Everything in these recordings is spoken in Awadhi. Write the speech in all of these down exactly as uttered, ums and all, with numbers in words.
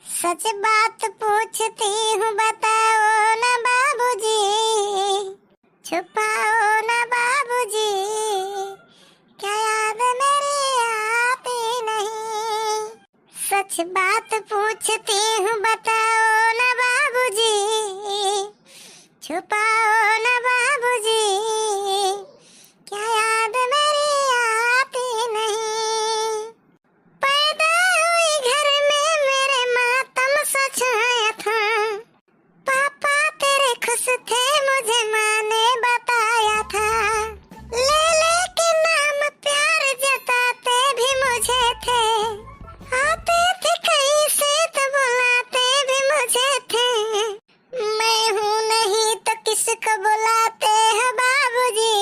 सच बात पूछती हूँ, बताओ ना बाबूजी, छुपाओ ना बाबूजी, क्या याद मेरी आती नहीं? सच बात पूछती हूँ, बताओ ना बाबूजी, छुपाओ ना बाबूजी, क्या याद मेरी आती नहीं? पैदा हुई घर में मेरे मातम सा छाया था। पापा तेरे खुश थे, मुझे माँ ने बताया था। ले लेके नाम प्यार जताते भी मुझे थे। आते थे कहीं से तो बुलाते भी मुझे थे। मैं हूँ नहीं तो किसको बुलाते हैं बाबूजी?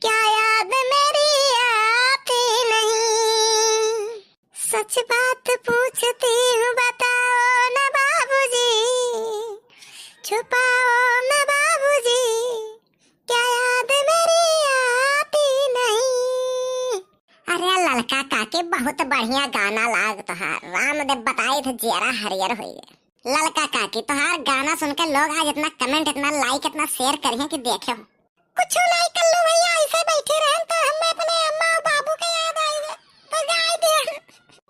क्या याद मेरी आती नहीं? सच बात पूछती हूँ, बताओ ना बाबूजी, छुपाओ ना बाबूजी, क्या याद मेरी आती नहीं? अरे ललका काकी, बहुत बढ़िया गाना लागत है। रामदेव बताई थे, जियरा हरियर होई गए। ललका काकी, तोहार गाना सुन के लोग आज इतना comment, इतना like, इतना share करिए कि देखे हो। कुछ नहीं कल्लू भैया, ऐसे बैठे रहन तो हमें अपने अम्मा और बाबू के याद आई गए, तो गाय दिया।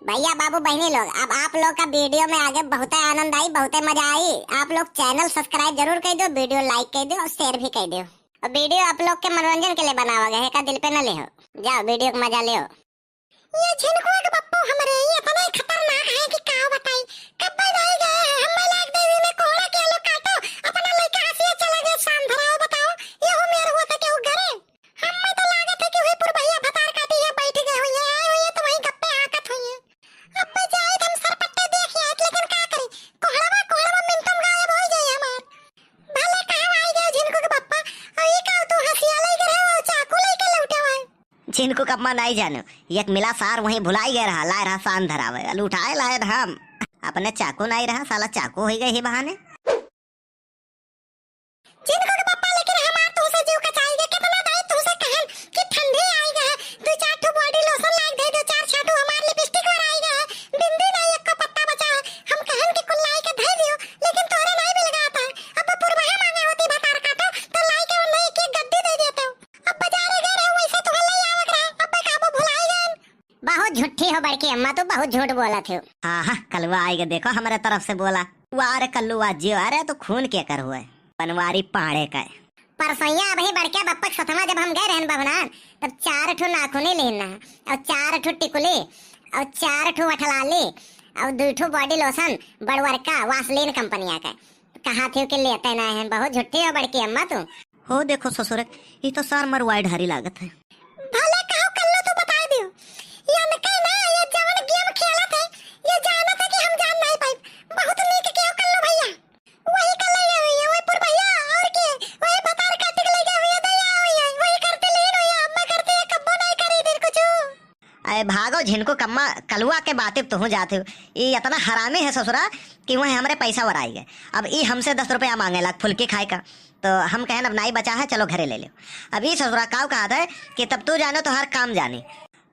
भैया, बाबू, बहनी लोग, अब आप लोग का video में आगे बहुते आनंद आई, बहुते मजा आई। आप लोग channel subscribe जरूर कर दो, video like कर दो और share भी कर दो। और video आप लोग के मनोरंजन के लिए बनावा गया है, का दिल पे न ले हो। जाओ, video का मजा ले हो। ये झिनकुआ के बप्पो हमरे, ये इतना ही खतरनाक है कि का बताई। कब्बे जाई गए हैं, हमें लाग देवी में कोहड़ा के आलू काटो, अपना लइका हंसिया चला गया, शान धराओ, बताओ, ये हो मेर हुआ था केहू घरे? हमें तो लागत है कि वही पुरबहिया भतार काटी है, बैठ गए हुई है, आए हुई है तो वहीं गप्पे हाकत हुई है। अब्बे जाए तो हम सरपट्टे देख आए, लेकिन का करी, कोहड़वा, कोहड़वा मिनटम गायब हो जाए हमार। भले कहाँ आई गए झिनकू के बप्पा, और ये का तू हंसिया लई गए हो, चाकू लेके लौटे हुए? झिनकू कम्मा नाई जानू, एक मिला सार वहीं भुलाई गए रहा, लाए रहा शान धरावे, लुटाए लाए रहा हम। अपने चाकू नाई रहा, साला चाकू होई गए ही बहाने। झिनकू के पप्पा लेकिन हमार तुहसे जीव कचाई गए, कितना दाई तुहसे कहन कि ठंडी आई गए, दो चार ठो body lotion लाग दे, दो चार छाटू हमार lipstick वराई गए, बिंदी नाई एको पत्ता बचा है। हम कहन कि कुल लाई के धई दियो, लेकिन तोहरे नाई बिलगाता। अब पुरबहा मांगे होती भतार काटो, तो लाई के उन्हें एक एक गद्दी दे देते हो। अब बाजारे गए रहे, वैसे तुहर ले आवत रहे, अब काबू भुलाई गए। बहुत झूठी हो बड़की अम्मा, तू बहुत झूठ बोलत हो। हाँ, हाँ, कलुआ आइगे, देखो हमरे तरफ से बोला। वाह रे कल्लुआ जियो, अरे तू खून के कर हुए, बनवारी पाड़े का। परसैया अबही बड़के बप्पा के सथवा जब हम गए रहन बभनान, तब चार ठो नाखूनी लेना, और चार ठो टिकुली, और चार ठो वठलाली, और दू ठो body lotion बड़वरका Vaseline कंपनिया का। कहा थे कि लेते ना हैं, बहुत झूठी हो बड़की अम्मा तू। हो देखो ससुर, ई तो सार मरुआई ढारी लागत है। भले कहो कल्लू तू बताई दियो, ये अनके ना, ये जवन game खेलत है, ये जानत है कि हम जान नहीं पाई। बहुत नीक कियो कल्लू भैया, वही कल्लू ये हुई है, वही पुरबहिया, और के, वही भतार काटिक ले गया हुई है, दया हुई है, वही करते लीन हुई है, अम्मा करते है, कब्बो नहीं करी दिन कुछ। अरे भागो झिनकू कम्मा, कलुआ के बाते पे तुहू जात हो। ई इतना हरामी है ससुरा कि वह हमरे पैसा वराई गए। अब ई हमसे दस रुपया मांगे लाग फुल्की खाए का, तो हम कहन अब नाई बचा है, चलो घरे ले लो। अब ई ससुरा काव कहत है कि तब तू जानो तोहार काम जानी,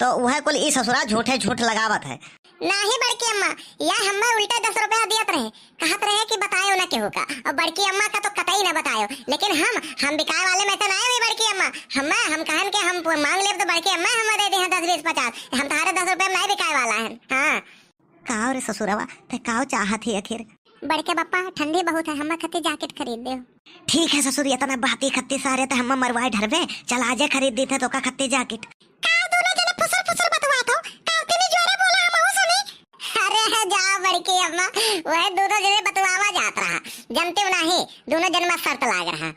तो वह कुल ई ससुरा झूठे झूठ लगावत है। नाही बड़की अम्मा, या हमें उल्टे दस रुपया दियत रहे, कहत रहे कि बतायो ना केहू का, और बड़की अम्मा का तो कतई ना बतायो। लेकिन हम, हम बिकाए वाले में तो ना हुई बड़की अम्मा। हम, हम कहन के हम मांग लेब तो बड़की अम्मा हम दे दे हैं दस, बीस, पचास। हम तुम्हारे दस रुपए में नहीं बिकाए वाला है। हाँ। का रे ससुरवा, ते काव चाहत ही आखिर? बड़के बप्पा, ठंडी बहुत है, हमें खत्ती jacket खरीद दे। ठीक है ससुर, इतना बाती खत्ती सारे ते हम मरवाए ढरबे। चल आजे खरीद दी थे तो का खत्ती jacket। का दोनों जने फुसर फुसर बतुआत हो? का तनी जोरे बोला, हमहू सुनी। अरे है जा बड़की अम्मा, वह दोनों जने बतुआवा जात रहा, जनते हो नाही, दोनों जन में शर्त लाग रहा।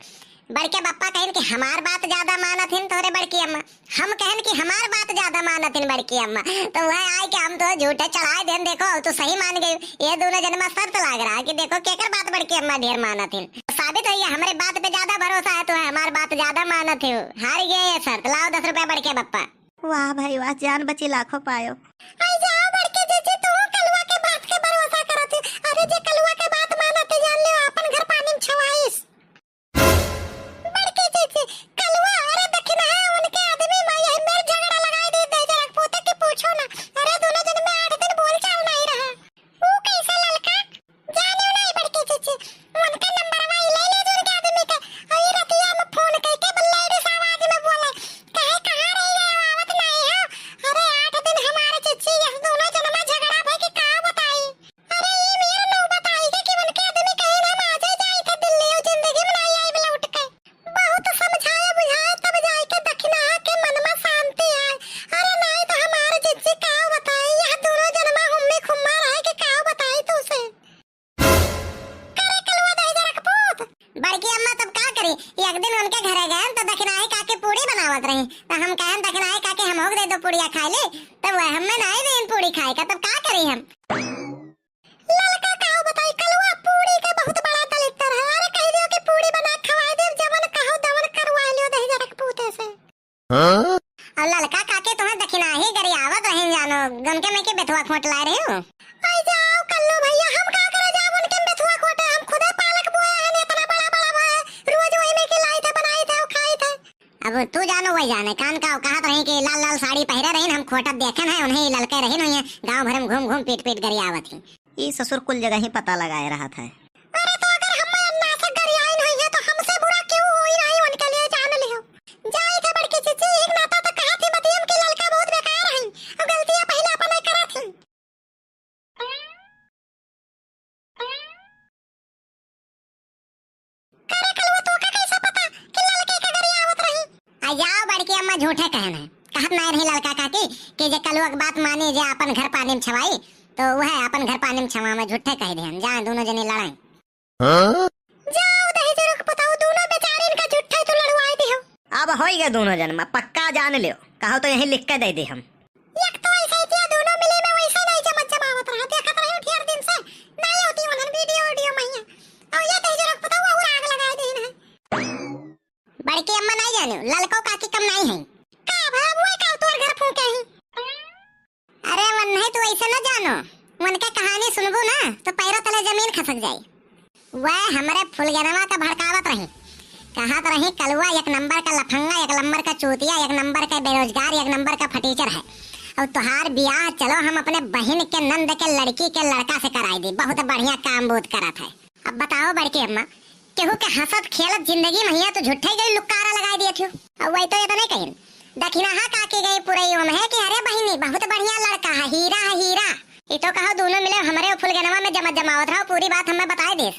बड़के बप्पा कहन कि हमार बात ज्यादा मानत हिन तोहरे बड़की अम्मा, हम कहन कि हमार बात ज्यादा मानत हिन बड़की अम्मा, तो वह आए कि हम तो झूठे चढ़ाए देन, देखो तो सही मान गए। ये दोनों जन में शर्त लाग रहा कि देखो केकर बात बड़की अम्मा ढेर मानत हिन, साबित होइए हमरे बात पे ज्यादा भरोसा है तो हमार बात ज्यादा मानत हो। हार गए ये शर्त, लाओ दस रुपया बड़के बप्पा। वाह भाई वाह, जान बची लाखों पायो। आई जाओ बड़के जीजी, तू कलुआ के बात के भरोसा करत हो। अरे जे कलुआ के बात मानत है, जान लियो आपन घर पानी में छवाइस। बड़के जीजी, कलुआ, अरे देखी ना है उनके आदमी में यही मेर झगड़ा लगाई दी, दे जरा पोते के पूछो ना। अरे दोनों जन में आठ दिन बोल चाल नहीं रहा। ऊ एक दिन उनके घरे गए तो दखिनाही काकी पूड़ी बनावत रही, तो हम कहन, "दखिनाही काकी, हमहू के दे दो पूड़िया खाए ले।" तब वह हमें नाहीं देन पूड़ी खाए का, तब का करी हम? ललका काऊ बताई, कलुआ पूड़ी के बहुत बड़ा दलिद्दर है। अरे कह दियो कि पूड़ी बना के खवाए देब, जवन कहो तवन करवा लियो दहिजरक पूते से। हाँ? और ललका काकी तुम्हें दखिनाही गरियावत रही जानो, उनके में के बेथुआ खोट लाए रही हो। आई जाओ कल्लू भैया, हम का करे जाब उनके में बेथुआ खोटे, हम खुदे पालक बोए हैं, इतना बड़ा बड़ा बोए, रोज वही में के लाई थे, बनाई थे और खाई थे। अब तू जानो वही जाने, कान का कहत रही कि लाल लाल साड़ी पहिरे रही, हम खोटत देखे हैं उन्हें, ललके रही नहीं है, गाँव भर में घूम घूम पीट पीट गरियावत ही। ई ससुर कुल जगह ही पता लगाए रहत है। अरे तो अगर हम अन्ना से गरियाइन होई है तो हमसे बुरा केहू होई नहीं, उनके लिए जान लियो। जाई थे बड़की चीची, एक नाता तो कहत ही बतियम कि ललका बहुत बेकार है, और गलतियां पहले अपन ही करत ही। करे कलुआ, तोका कैसे पता कि ललके के गरियावत रही? आ जाओ बड़की अम्मा, झूठे कहन है, कहत नहीं रही ललका काकी कि जे कलुआ के बात मानी, जे अपन घर पानी में छवाई, तो वह अपन घर पानी में छवा में झूठे कह दिहन, जाए दोनों जने लड़ाई। हाँ? जाओ दहिजरक बताओ, दोनों बेचारिन का झूठे तो लड़वाए दिहो। अब होई गए दोनों जन में, पक्का जान लियो, कहो तो यहीं लिख के दे दे हम। एक तो ऐसे ही किया, दोनों मिले में वैसे नहीं जमत जमावत रहा, देखत रही ढेर दिन से, नहीं होती उन्हन वीडियो वीडियो में ही। और ये दहिजरक बताओ, और आग लगाए दे है। बड़की अम्मा नहीं जानो, ललको काकी कम नहीं है। का भा, वो का तोर घर फूके ही? अरे वन्हे तू ऐसे न जानो, उनके कहानी सुनबू ना तो पैरों तले जमीन खसक जाई। वह हमरे फुलगेनवा का भड़कावत रही, कहत रही कलुआ एक नंबर का लफंगा, एक नंबर का चूतिया, एक नंबर का बेरोजगार, एक नंबर का फटीचर है। और तुहार बियाह चलो हम अपने बहिन के नंद के लड़की के लड़का से कराई दी, बहुत बढ़िया काम बूत करत है। अब बताओ बड़की अम्मा, केहू के हंसत खेलत जिंदगी में हिया तो झूठे गई लुक्कारा लगाई दिए थियो। अब वही तो ये तो नहीं कहिन, दखिनाहा काकी गई पुरई ओम है कि अरे बहिनी बहुत बढ़िया लड़का है, हीरा है हीरा। ये तो कहो दोनों मिले हमरे फुलगेनवा में जमत जमावत रहो, पूरी बात हमें बताए देस।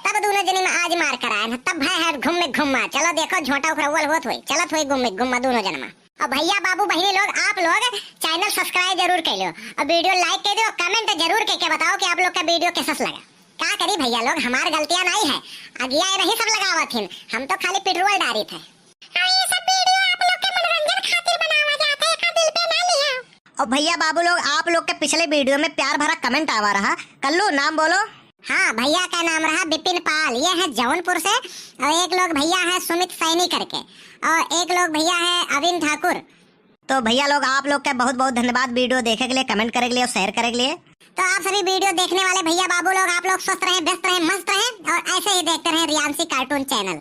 तब दोनों जनी में आज मार कराए न, तब भय है घूम में घुम्मा, चलो देखो झोंटा उखरौल होत होई, चलत होई घूम में घुम्मा दोनों जनमा। और भैया बाबू बहिनी लोग, आप लोग चैनल सब्सक्राइब जरूर कर लो और वीडियो लाइक कर दो, कमेंट जरूर करके बताओ कि आप लोग का वीडियो कैसा लगा। का करी भैया लोग, हमार गलतियां नहीं है, अगिया ये नहीं सब लगावत हिन, हम तो खाली पेट्रोल डारी थे। और ये सब वीडियो आप लोग के मनोरंजन खातिर बनावा जात है, एका दिल पे ना लिया। और भैया बाबू लोग, आप लोग के पिछले वीडियो में प्यार भरा कमेंट आवा रहा, कल्लू नाम बोलो। हाँ, भैया का नाम रहा बिपिन पाल, ये है जौनपुर से, और एक लोग भैया है सुमित सैनी करके, और एक लोग भैया है अविन ठाकुर। तो भैया लोग, आप लोग के बहुत बहुत धन्यवाद वीडियो देखे के लिए, कमेंट करे के लिए और शेयर करे के लिए। तो आप सभी वीडियो देखने वाले भैया बाबू लोग, आप लोग स्वस्थ रहें, व्यस्त रहें, मस्त रहें और ऐसे ही देखते रहें रियांशी कार्टून चैनल।